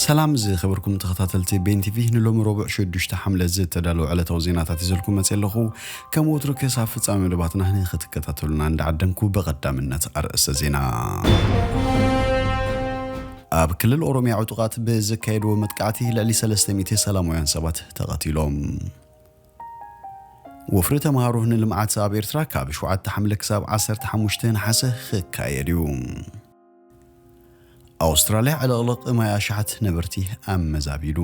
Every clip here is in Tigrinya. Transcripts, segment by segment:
ሰላም ዝኸበርኩም ተኸታተልቲ ቤን ቲቪ፣ ንሎሚ ረቡዕ ሽዱሽተ ሓምለ ዝተዳለወ ዕለታዊ ዜናታት ይዘልኩም መጽእ ኣለኹ። ከም ወትሩ ክሳብ ፍጻሜ መደባትና ንኽትከታተሉና እንዳዓደምኩ ብቐዳምነት ኣርእስተ ዜና። ኣብ ክልል ኦሮሚያ ዕጡቓት ብዘካየድዎ መጥቃዕቲ ልዕሊ ሰለስተ ሚእቲ ሰላማውያን ሰባት ተቐቲሎም። ወፍሪ ተምሃሮ ንልምዓት ኣብ ኤርትራ ካብ ሸውዓተ ሓምለ ክሳብ ዓሰርተ ሓሙሽተ ነሓሰ ክካየድ እዩ። ኣውስትራልያ ዕልቕልቕ ማይ ኣሽሓት ነበርቲ ኣመዛቢሉ።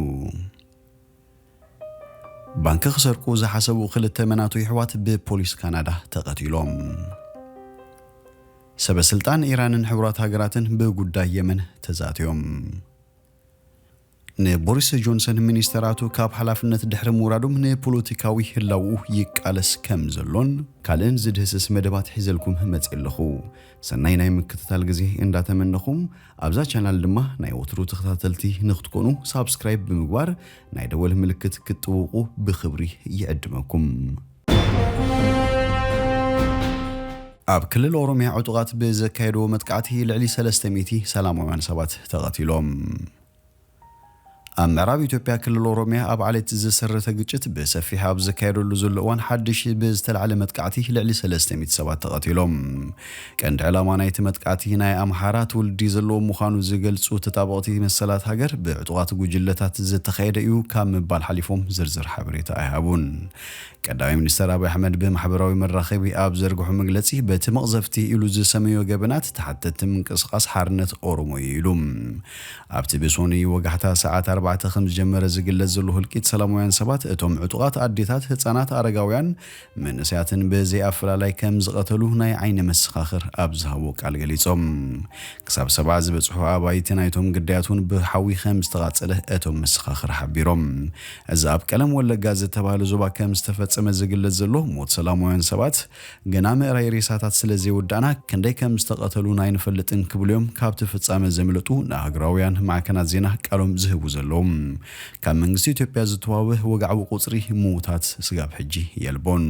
ባንኪ ክሰርቁ ዝሓሰቡ ክልተ መናቱ ይሕዋት ብፖሊስ ካናዳ ተቐቲሎም። ሰበ ስልጣን ኢራንን ሕቡራት ሃገራትን ብጉዳይ የመን ተዛትዮም። ንቦሪስ ጆንሰን ሚኒስተራቱ ካብ ሓላፍነት ድሕሪ ምውራዶም ንፖለቲካዊ ህላውኡ ይቃለስ ከም ዘሎን ካልእን ዝድህስስ መደባት ሒዘልኩም መጽእ ኣለኹ። ሰናይ ናይ ምክትታል ግዜ እንዳተመነኹም፣ ኣብዛ ቻናል ድማ ናይ ወትሩ ተኸታተልቲ ንክትኮኑ ሳብስክራይብ ብምግባር ናይ ደወል ምልክት ክትጥውቁ ብኽብሪ ይዕድመኩም። ኣብ ክልል ኦሮሚያ ዕጡቓት ብዘካየድዎ መጥቃዕቲ ልዕሊ ሰለስተ ሚእቲ ሰላማውያን ሰባት ተቐቲሎም። ኣብ ምዕራብ ኢትዮጵያ ክልል ኦሮሚያ ኣብ ዓሌት ዝሰረተ ግጭት ብሰፊሕ ኣብ ዝካየደሉ ዘሎ እዋን ሓድሽ ብዝተላዕለ መጥቃዕቲ ልዕሊ ሰለስተ ሚእቲ ሰባት ተቐቲሎም። ቀንዲ ዕላማ ናይቲ መጥቃዕቲ ናይ ኣምሓራ ትውልዲ ዘለዎም ምዃኑ ዝገልጹ ተጣበቕቲ መሰላት ሃገር ብዕጡቓት ጉጅለታት ዝተኻየደ እዩ ካብ ምባል ሓሊፎም ዝርዝር ሓበሬታ ኣይሃቡን። ቀዳማይ ሚኒስተር ኣብይ ኣሕመድ ብማሕበራዊ መራኸቢ ኣብ ዘርግሖ መግለጺ በቲ መቕዘፍቲ ኢሉ ዝሰመዮ ገበናት ተሓተቲ ምንቅስቓስ ሓርነት ኦሮሞ እዩ ኢሉ። ኣብቲ ብሶኒ ወጋሕታ ሰዓት ኣርባዕተ ከም ዝጀመረ ዝግለጽ ዘሎ ህልቂት ሰላማውያን ሰባት እቶም ዕጡቓት ኣዴታት፣ ህጻናት፣ ኣረጋውያን፣ መንእሰያትን ብዘይ ኣፈላላይ ከም ዝቐተሉ ናይ ዓይኒ መሰኻኽር ኣብ ዝሃቦ ቃል ገሊጾም። ክሳብ ሰብዓ ዝበጽሑ ኣባይቲ ናይቶም ግዳያት እውን ብሓዊ ከም ዝተቓጸለ እቶም መሰኻኽር ሓቢሮም። እዚ ኣብ ቀለም ወለጋ ዝተባህለ ዞባ ከም ዝተፈጸመ ዝግለጽ ዘሎ ሞት ሰላማውያን ሰባት፣ ገና ምእራይ ሬሳታት ስለ ዘይወዳእና ክንደይ ከም ዝተቐተሉ ኣይንፈልጥን ክብሉ እዮም ካብቲ ፍጻመ ዘምለጡ ንኣህጉራውያን ማዕከናት ዜና ቃሎም ዝህቡ ዘለዉ። ካብ መንግስቲ ኢትዮጵያ ዝተዋህበ ወግዓዊ ቁጽሪ ምዉታት ስጋብ ሕጂ የልቦን።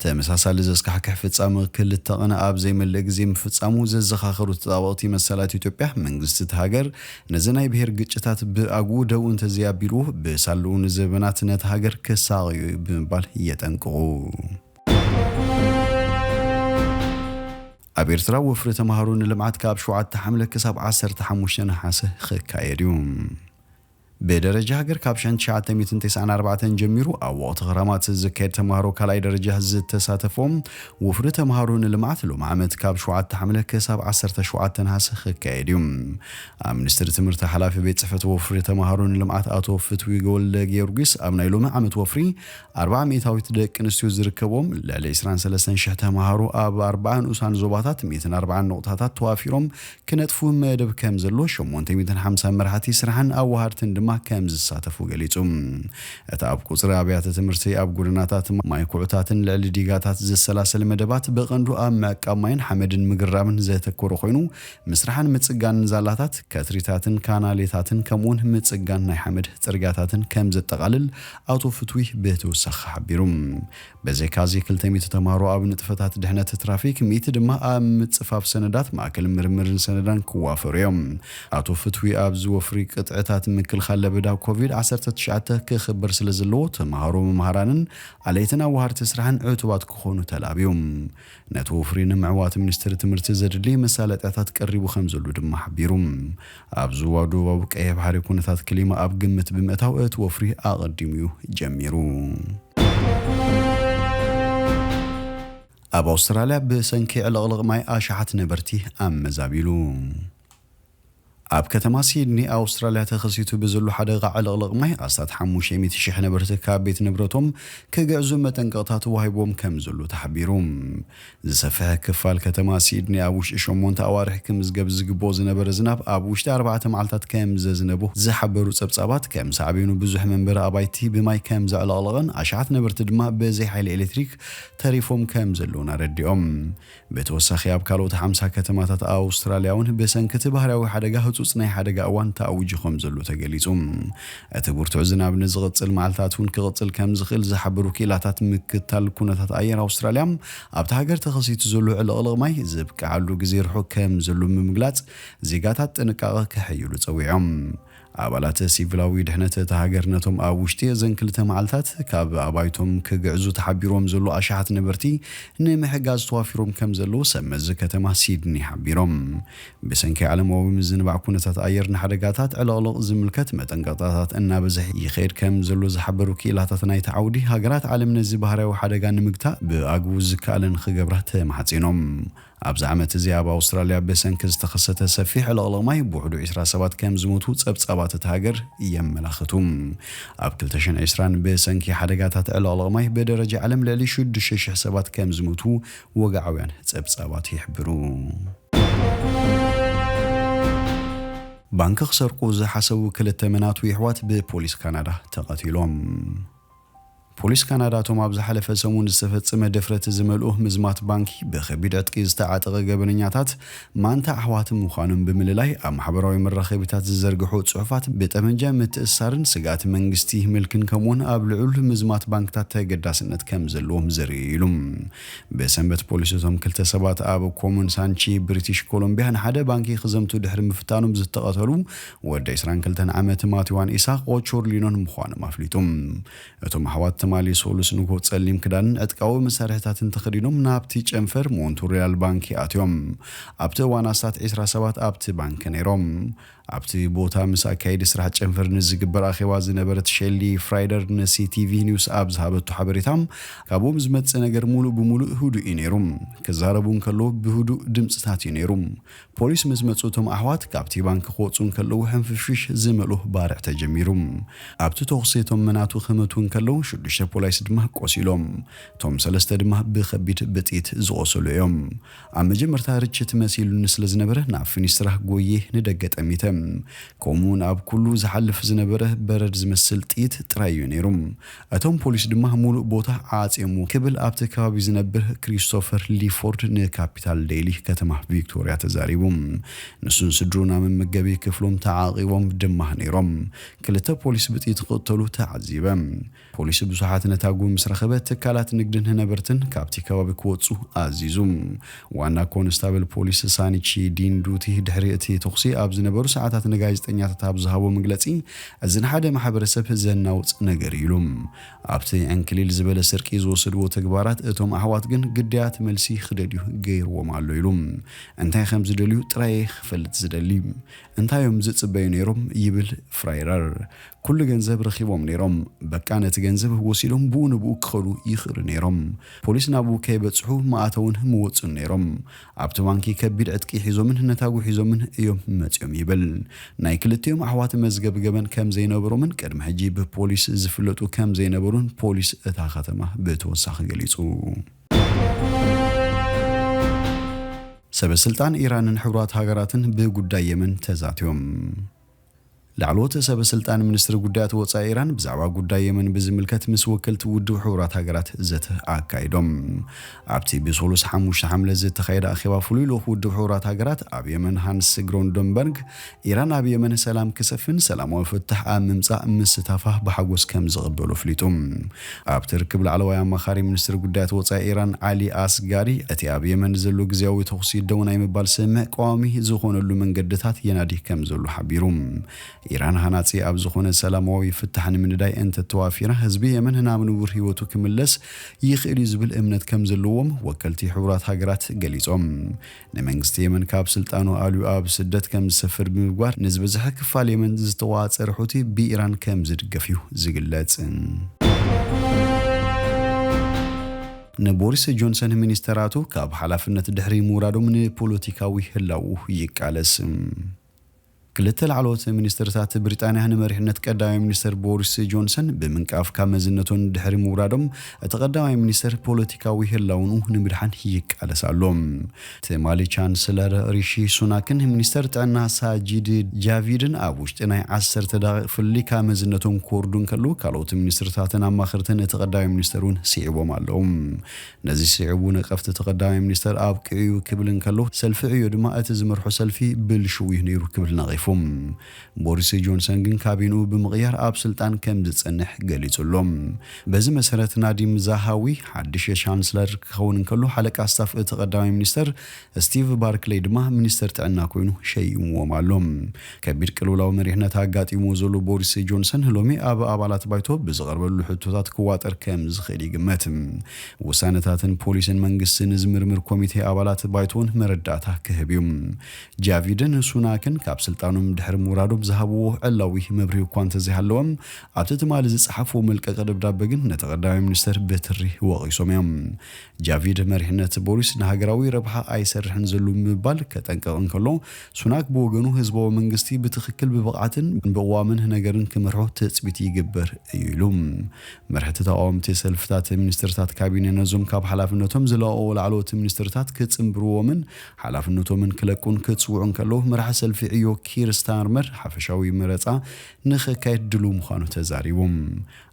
ተመሳሳሊ ዘስካሕክሕ ፍጻመ ክልተ ቐን ኣብ ዘይመልእ ግዜ ምፍጻሙ ዘዘኻኸሩ ተጣበቕቲ መሰላት ኢትዮጵያ፣ መንግስቲ እቲ ሃገር ነዚ ናይ ብሄር ግጭታት ብኣግኡ ደው እንተዘይኣቢልዎ፣ ብሳልኡ ንዘበናት ነታ ሃገር ክሳቐዮ እዩ ብምባል የጠንቅቑ። ኣብ ኤርትራ ወፍሪ ተምሃሮ ንልምዓት ካብ ሸውዓተ ሓምለ ክሳብ ዓሰርተ ሓሙሽተ ነሓሰ ክካየድ እዩ። ብደረጃ ሃገር ካብ ሸሕን ትሽዓተ ሚእትን ተስዓን ኣርባዕተን ጀሚሩ ኣብ ወቕቲ ክራማት ዝካየድ ተምሃሮ ካልኣይ ደረጃ ዝተሳተፎም ወፍሪ ተምሃሮ ንልምዓት ሎም ዓመት ካብ ሸውዓተ ሓምለ ክሳብ ዓሰርተ ሸውዓተ ነሓሰ ክካየድ እዩ። ኣብ ሚኒስትሪ ትምህርቲ ሓላፊ ቤት ጽሕፈት ወፍሪ ተምሃሮ ንልምዓት ኣቶ ፍትዊ ገብረጊዮርጊስ ኣብ ናይ ሎሚ ዓመት ወፍሪ ኣርብዓ ሚእታዊት ደቂ ኣንስትዮ ዝርከቦም ልዕሊ ዕስራን ሰለስተን ሽሕ ተምሃሮ ኣብ ኣርብዓ ንኡሳን ዞባታት ሚእትን ኣርብዓን ነቑጣታት ተዋፊሮም ክነጥፉ መደብ ከም ዘሎ፣ ሸሞንተ ሚእትን ሓምሳን መራሕቲ ስራሕን ኣዋሃድትን ድማ ከም ዝሳተፉ ገሊጹ። እቲ ኣብ ቁጽሪ ኣብያተ ትምህርቲ፣ ኣብ ጎደናታት፣ ማይ ኩዕታትን ልዕሊ ዲጋታት ዝሰላሰል መደባት ብቐንዱ ኣብ ምዕቃብ ማይን ሓመድን ምግርራብን ዘተኮረ ኮይኑ፣ ምስራሕን ምጽጋንን ዛላታት፣ ከትሪታትን ካናሌታትን ከምኡውን ምጽጋን ናይ ሓመድ ጽርግያታትን ከም ዘጠቓልል ኣቶ ፍትዊ ብተወሳኺ ሓቢሩ። በዘይካዚ ክልተ ሚእቲ ተምሃሮ ኣብ ንጥፈታት ድሕነት ትራፊክ፣ ሚእቲ ድማ ኣብ ምጽፋፍ ሰነዳት ማእከል ምርምርን ሰነዳን ክዋፈሩ እዮም። ኣቶ ፍትዊ ኣብዚ ወፍሪ ቅጥዕታት ምክልኻል ለበዳ ኮቪድ ዓሰርተ ትሽዓተ ክኽበር ስለ ዘለዎ፣ ተምሃሮ፣ መምሃራንን ኣለይትን ኣዋሃድቲ ስራሕን ዕቱባት ክኾኑ ተላብዩ። ነቲ ወፍሪ ንምዕዋት ሚኒስትሪ ትምህርቲ ዘድሊ መሳለጥያታት ቀሪቡ ከም ዘሎ ድማ ሓቢሩ። ኣብ ዞባ ደቡባዊ ቀይሕ ባሕሪ ኩነታት ክሊማ ኣብ ግምት ብምእታው እቲ ወፍሪ ኣቐዲሙ እዩ ጀሚሩ። ኣብ ኣውስትራልያ ብሰንኪ ዕልቕልቕ ማይ ኣሽሓት ነበርቲ ኣመዛቢሉ። ኣብ ከተማ ሲድኒ ኣውስትራልያ ተኸሲቱ ብዘሎ ሓደጋ ዕልቕልቕ ማይ ኣስታት ሓሙሽተ ሚእቲ ሽሕ ነበርቲ ካብ ቤት ንብረቶም ክግዕዙ መጠንቀቕታ ተዋሂቦም ከም ዘሎ ተሓቢሩ። ዝሰፍሐ ክፋል ከተማ ሲድኒ ኣብ ውሽጢ ሸሞንተ ኣዋርሕ ክምዝገብ ዝግብኦ ዝነበረ ዝናብ ኣብ ውሽጢ ኣርባዕተ መዓልታት ከም ዘዝነቦ ዝሓበሩ ጸብጻባት፣ ከም ሳዕቤኑ ብዙሕ መንበሪ ኣባይቲ ብማይ ከም ዘዕለቕለቐን ኣሽሓት ነበርቲ ድማ ብዘይ ሓይሊ ኤሌክትሪክ ተሪፎም ከም ዘለዉን ኣረዲኦም። ብተወሳኺ ኣብ ካልኦት ሓምሳ ከተማታት ኣውስትራልያ እውን ብሰንኪ እቲ ባህርያዊ ሓደጋ ህጹጽ ናይ ሓደጋ እዋን ተኣዊጁ ከም ዘሎ ተገሊጹ። እቲ ብርቱዕ ዝናብ ንዝቕጽል መዓልታት እውን ክቕጽል ከም ዝኽእል ዝሓበሩ ክኢላታት ምክትታል ኩነታት ኣየር ኣውስትራልያ፣ ኣብታ ሃገር ተኸሲቱ ዘሎ ዕልቕልቕ ማይ ዝብቅዓሉ ግዜ ርሑቕ ከም ዘሎ ብምግላጽ፣ ዜጋታት ጥንቃቐ ከሐይሉ ጸዊዖም። ኣባላት ሲቪላዊ ድሕነት እታ ሃገር ነቶም ኣብ ውሽጢ እዘን ክልተ መዓልታት ካብ ኣባይቶም ክግዕዙ ተሓቢሮም ዘሎ ኣሽሓት ነበርቲ ንምሕጋዝ ተዋፊሮም ከም ዘለዉ ሰብ መዚ ከተማ ሲድኒ ሓቢሮም። ብሰንኪ ዓለማዊ ምዝንባዕ ኩነታት ኣየር ንሓደጋታት ዕለቕለቕ ዝምልከት መጠንቀቕታታት እናበዝሐ ይኸይድ ከም ዘሎ ዝሓበሩ ክኢላታት ናይቲ ዓውዲ፣ ሃገራት ዓለም ነዚ ባህርያዊ ሓደጋ ንምግታእ ብኣግቡ ዝከኣለን ክገብራ ተማሕጺኖም። ኣብዚ ዓመት እዚ ኣብ ኣውስትራልያ ብሰንኪ ዝተኸሰተ ሰፊሕ ዕለቕለቕ ማይ ብውሕዱ ዕስራ ሰባት ከም ዝሞቱ ጸብጻባት እታ ሃገር የመላኽቱ። ኣብ ክልተ ሽሕን ዕስራን ብሰንኪ ሓደጋታት ዕለቕለቕ ማይ ብደረጃ ዓለም ልዕሊ ሽዱሽተ ሽሕ ሰባት ከም ዝሞቱ ወግዓውያን ጸብጻባት ይሕብሩ። ባንክ ክሰርቁ ዝሓሰቡ ክልተ መናቱ የሕዋት ብፖሊስ ካናዳ ተቐቲሎም። ፖሊስ ካናዳ እቶም ኣብ ዝሓለፈ ሰሙን ዝተፈጸመ ድፍረት ዝመልኦ ምዝማት ባንኪ ብኸቢድ ዕጥቂ ዝተዓጠቐ ገበነኛታት ማንታ ኣሕዋት ምዃኖም ብምልላይ ኣብ ማሕበራዊ መራኸቢታት ዝዘርግሑ ጽሑፋት ብጠመንጃ ምትእሳርን ስግኣት መንግስቲ ምልክን ከምኡውን ኣብ ልዑል ምዝማት ባንክታት ተገዳስነት ከም ዘለዎም ዘርኢ ኢሉ። ብሰንበት ፖሊስ እቶም ክልተ ሰባት ኣብ ኮሙን ሳንቺ ብሪቲሽ ኮሎምቢያ ንሓደ ባንኪ ክዘምቱ ድሕሪ ምፍታኖም ዝተቐተሉ ወዲ ዕስራን ክልተን ዓመት ማቲዋን ኢሳቅ ኦቹርሊኖን ምዃኖም ኣፍሊጡ። እቶም ኣሕዋት ትማሊ ሰሉስ ንግሆ ጸሊም ክዳንን ዕጥቃዊ መሳርሕታትን ተኸዲኖም ናብቲ ጨንፈር ሞንቱሪያል ባንኪ ኣትዮም። ኣብቲ እዋን ኣስታት ዕስራ ሰባት ኣብቲ ባንኪ ነይሮም። ኣብቲ ቦታ ምስ ኣካየዲ ስራሕ ጨንፈር ንዝግበር ኣኼባ ዝነበረት ሼሊ ፍራይደር ንሲቲቪ ኒውስ ኣብ ዝሃበቶ ሓበሬታ፣ ካብኦም ዝመጽእ ነገር ሙሉእ ብሙሉእ ህዱእ እዩ ነይሩ። ክዛረቡ እንከለዉ ብህዱእ ድምጽታት እዩ ነይሩ። ፖሊስ ምስ መጹ እቶም ኣሕዋት ካብቲ ባንክ ክወጹ እንከለዉ ሕንፍሽፍሽ ዝመልኦ ባርዕ ተጀሚሩ። ኣብቲ ተኹሲ እቶም መናቱ ክመቱ እንከለዉ ሽዱሽተ ፖሊስ ድማ ቆሲሎም። እቶም ሰለስተ ድማ ብኸቢድ ብጥይት ዝቖሰሉ እዮም። ኣብ መጀመርታ ርችት መሲሉኒ ስለ ዝነበረ ናብ ፊኒስትራ ጎየ ንደገ ጠሚተ። ከምኡውን ኣብ ኩሉ ዝሓልፍ ዝነበረ በረድ ዝመስል ጥይት ጥራይ እዩ ነይሩ። እቶም ፖሊስ ድማ ሙሉእ ቦታ ዓጽዮምዎ ክብል ኣብቲ ከባቢ ዝነብር ክሪስቶፈር ሊፎርድ ንካፒታል ዴይሊ ከተማ ቪክቶሪያ ተዛሪቡ። ንሱን ስድሩን ኣብ መመገቢ ክፍሎም ተዓቒቦም ድማ ነይሮም። ክልተ ፖሊስ ብጥይት ክቕተሉ ተዓዚበ። ፖሊስ ብዙሓት ነታጉ ምስ ረኸበ ትካላት ንግድን ነበርትን ካብቲ ከባቢ ክወጹ ኣዚዙ። ዋና ኮንስታብል ፖሊስ ሳኒቺ ዲንዱቲ ድሕሪ እቲ ተኹሲ ኣብ ዝነበሩ ሰዓታት ንጋዜጠኛታት ኣብ ዝሃቦ መግለጺ፣ እዚ ንሓደ ማሕበረሰብ ዘናውጽ ነገር እዩ ኢሉ። ኣብቲ ዕንክሊል ዝበለ ስርቂ ዝወሰድዎ ተግባራት እቶም ኣሕዋት ግን ግዳያት መልሲ ክደልዩ ገይርዎም ኣሎ ኢሉ። እንታይ ከም ዝደልዩ ጥራይ ክፈልጥ ዝደሊ። እንታይ እዮም ዝጽበዩ ነይሮም ይብል ፍራይረር። ኩሉ ገንዘብ ረኺቦም ነይሮም። በቃ ነቲ ገንዘብ ወሲዶም ብኡ ንብኡ ክኸዱ ይኽእሉ ነይሮም። ፖሊስ ናብኡ ከይበጽሑ መኣተውን ምወጹን ነይሮም። ኣብቲ ባንኪ ከቢድ ዕጥቂ ሒዞምን ነታጉ ሒዞምን እዮም መጺኦም ይብል። ናይ ክልቲኦም ኣሕዋት መዝገብ ገበን ከም ዘይነበሮምን ቅድሚ ሕጂ ብፖሊስ ዝፍለጡ ከም ዘይነበሩን ፖሊስ እታ ከተማ ብተወሳኺ ገሊጹ። ሰበ ስልጣን ኢራንን ሕቡራት ሃገራትን ብጉዳይ የመን ተዛትዮም። ላዕለዎት ሰበ ስልጣን ሚኒስትሪ ጉዳያት ወጻኢ ኢራን ብዛዕባ ጉዳይ የመን ብዝምልከት ምስ ወከልቲ ውድብ ሕቡራት ሃገራት ዘተ ኣካይዶም። ኣብቲ ብሰሉስ ሓሙሽተ ሓምለ ዝተኻየደ ኣኼባ ፍሉይ ልኡኽ ውድብ ሕቡራት ሃገራት ኣብ የመን ሃንስ ግሮንደንበርግ፣ ኢራን ኣብ የመን ሰላም ክሰፍን ሰላማዊ ፍታሕ ኣብ ምምጻእ ምስታፋ ብሓጎስ ከም ዝቕበሎ ኣፍሊጡ። ኣብቲ ርክብ ላዕለዋይ ኣማኻሪ ሚኒስትሪ ጉዳያት ወጻኢ ኢራን ዓሊ ኣስጋሪ፣ እቲ ኣብ የመን ዘሎ ግዝያዊ ተኹሲ ደው ናይ ምባል ስምምዕ ቀዋሚ ዝኾነሉ መንገድታት የናዲ ከም ዘሎ ሓቢሩ። ኢራን ሃናጺ ኣብ ዝኾነ ሰላማዊ ፍታሕ ንምንዳይ እንተተዋፊራ፣ ህዝቢ የመን ናብ ንቡር ህይወቱ ክምለስ ይኽእል እዩ ዝብል እምነት ከም ዘለዎም ወከልቲ ሕቡራት ሃገራት ገሊጾም። ንመንግስቲ የመን ካብ ስልጣኑ ኣልዩ ኣብ ስደት ከም ዝሰፍር ብምግባር፣ ንዝበዝሐ ክፋል የመን ዝተዋጸረ ሑቲ ብኢራን ከም ዝድገፍ እዩ ዝግለጽ። ንቦሪስ ጆንሰን ሚኒስተራቱ ካብ ሓላፍነት ድሕሪ ምውራዶም ንፖለቲካዊ ህላው ይቃለስ። ክልተ ላዕለዎት ሚኒስተርታት ብሪጣንያ ንመሪሕነት ቀዳማይ ሚኒስተር ቦሪስ ጆንሰን ብምንቃፍ ካብ መዝነቶን ድሕሪ ምውራዶም፣ እቲ ቀዳማይ ሚኒስተር ፖለቲካዊ ህላውንኡ ንምድሓን ይቃለስ ኣሎ። ትማሊ ቻንስለር ሪሺ ሱናክን ሚኒስተር ጥዕና ሳጂድ ጃቪድን ኣብ ውሽጢ ናይ ዓሰርተ ደቂቕ ፍልልይ ካብ መዝነቶም ክወርዱ እንከለዉ፣ ካልኦት ሚኒስተርታትን ኣማኸርትን እቲ ቀዳማይ ሚኒስተር እውን ስዒቦም ኣለዉ። ነዚ ስዒቡ ነቀፍቲ እቲ ቀዳማይ ሚኒስተር ኣብቂዑ እዩ ክብል እንከሎ፣ ሰልፊ ዕዮ ድማ እቲ ዝመርሖ ሰልፊ ብልሽው እዩ ነይሩ ክብል ነቒፉ። ፉም። ቦሪስ ጆንሰን ግን ካቢንኡ ብምቕያር ኣብ ስልጣን ከም ዝጸንሕ ገሊጹ ኣሎ። በዚ መሰረት ናዲም ዛሃዊ ሓድሽ ቻንስለር ክኸውን እንከሎ፣ ሓለቃ ስታፍ እቲ ቀዳማይ ሚኒስተር ስቲቭ ባርክሌይ ድማ ሚኒስተር ጥዕና ኮይኑ ሸይምዎም ኣሎ። ከቢድ ቅልውላው መሪሕነት ኣጋጢሞ ዘሎ ቦሪስ ጆንሰን ሎሚ ኣብ ኣባላት ባይቶ ብዝቐርበሉ ሕቶታት ክዋጠር ከም ዝኽእል ይግመት። ውሳነታትን ፖሊስን መንግስትን ዝምርምር ኮሚቴ ኣባላት ባይቶን መረዳእታ ክህብ እዩ። ጃቪድን ሱናክን ካብ ስልጣኖም ድሕሪ ምውራዶም ዝሃብዎ ዕላዊ መብርሂ እኳ እንተዘይሃለዎም፣ ኣብቲ ትማሊ ዝጸሓፍዎ መልቀቂ ደብዳበ ግን ነቲ ቀዳማይ ሚኒስተር ብትሪ ወቒሶም እዮም። ጃቪድ መሪሕነት ቦሪስ ንሃገራዊ ረብሓ ኣይሰርሕን ዘሉ ብምባል ከጠንቀቕ እንከሎ፣ ሱናክ ብወገኑ ህዝባዊ መንግስቲ ብትኽክል ብብቕዓትን ብቕዋምን ነገርን ክመርሖ ትጽቢት ይግበር እዩ ኢሉ። መርሕቲ ተቓወምቲ ሰልፍታት ሚኒስትርታት ካቢነ ነዞም ካብ ሓላፍነቶም ዝለቐቑ ላዕለዎት ሚኒስትርታት ክጽንብርዎምን ሓላፍነቶምን ክለቁን ክጽውዑ እንከለዉ፣ መራሒ ሰልፊ ዕዮ ኪር ስታርመር ሓፈሻዊ መረጻ ንኽካየድ ድሉው ምዃኑ ተዛሪቡ።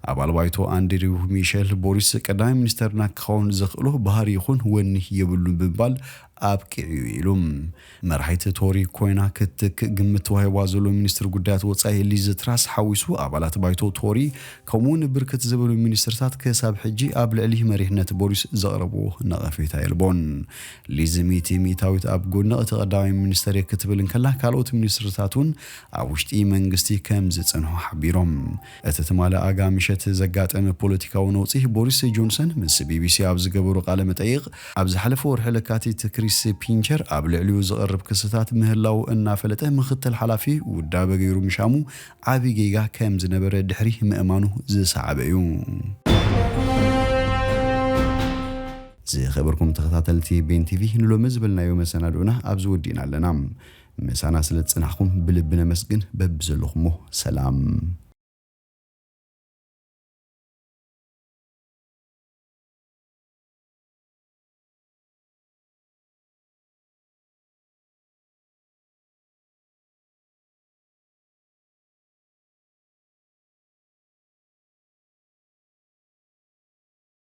ኣባል ባይቶ ኣንድሪው ሚሸል ቦሪስ ቀዳማይ ሚኒስተርና ክኸውን ዘኽእሎ ባህሪ ይኹን ወኒ የብሉን ብምባል ኣብቂዑ ኢሉ። መራሒት ቶሪ ኮይና ክትትክእ ግምት ተዋሂባ ዘሎ ሚኒስትር ጉዳያት ወጻኢ ሊዝ ትራስ ሓዊሱ ኣባላት ባይቶ ቶሪ ከምኡ እውን ብርክት ዝበሉ ሚኒስትርታት ክሳብ ሕጂ ኣብ ልዕሊ መሪሕነት ቦሪስ ዘቕረብዎ ነቐፌታ የልቦን። ሊዝ ሚእቲ ሚእታዊት ኣብ ጎኒ እቲ ቀዳማይ ሚኒስተር እየ ክትብል እንከላ፣ ካልኦት ሚኒስትርታት እውን ኣብ ውሽጢ መንግስቲ ከም ዝጸንሑ ሓቢሮም። እቲ ትማሊ ኣጋ ምሸት ዘጋጠመ ፖለቲካዊ ነውጺ ቦሪስ ጆንሰን ምስ ቢቢሲ ኣብ ዝገበሩ ቃለ መጠይቕ፣ ኣብ ዝሓለፈ ወርሒ ለካቲት ክሪስ ፒንቸር ኣብ ልዕሊኡ ዝቐርብ ክስታት ምህላው እናፈለጠ ምኽትል ሓላፊ ውዳበ ገይሩ ምሻሙ ዓቢ ጌጋ ከም ዝነበረ ድሕሪ ምእማኑ ዝሰዓበ እዩ። ዝኸበርኩም ተኸታተልቲ ቤን ቲቪ፣ ንሎሚ ዝበልናዮ መሰናድኡና ኣብዚ ወዲእና ኣለና። ምሳና ስለ ዝጽናሕኩም ብልቢ ነመስግን። በብዘለኹሞ ሰላም።